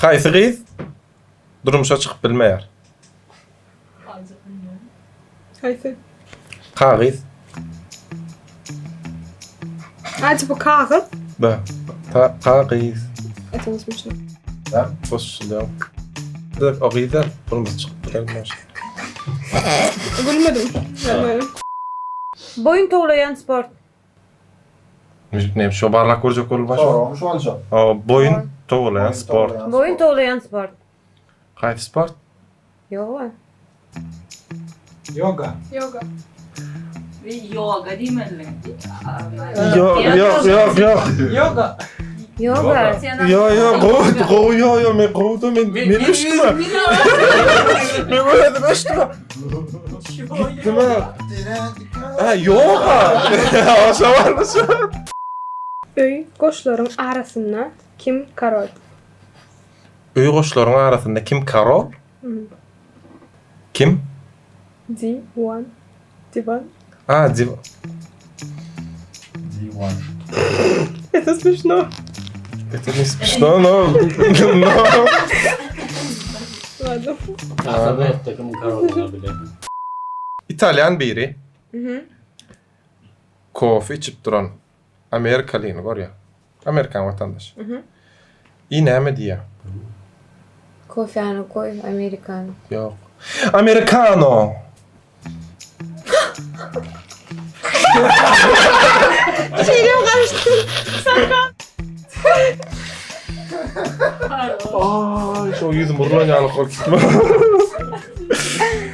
Haýsy gyz durmuşa çykyp bilmeýär? Haýsy? Kagyz. A, tipa kagyz? Da. Ta kagyz. Это не смешно. Da, goşulýar. Da, o gyz da durmuşa çykyp biler. Gülmedim. Normalno. Boýun towlaýan sport. Näme şo barlak görjek bolup başa. Soragym şu bolsa. Boýun towlaýan sport. Boýun towlaýan sport. Haýsy sport? Ýoga. Ýoga. Ýoga. Ýoga diýmeliň. Ýok, ýok, ýok, ýok. Ýoga. Ýoga. Ýok, ýok, gowy, gowy, ýok, ýok, men gowy men men öçdüm. Men özüm öçdüm. Gitdim ha. Ha, ýoga. Aşa bardy şu. Öý goşlaryň arasynda kim korol? Öý goşlaryň arasynda kim korol? Kim? Diwan. Diwan. A, diw. Diwan. Это смешно. Это не смешно, но... но... Ладно. Aslynda kim korol bile. Italýan biri kofe içip duran amerikalyny görýär. Amerikan watandaşy. I näme diýýär? Kofäni goý, amerikany. Ýok. Amerikano! Şeýle gaçdy. Ay, şo ýüzüm urlan ýaly bolup gitdi.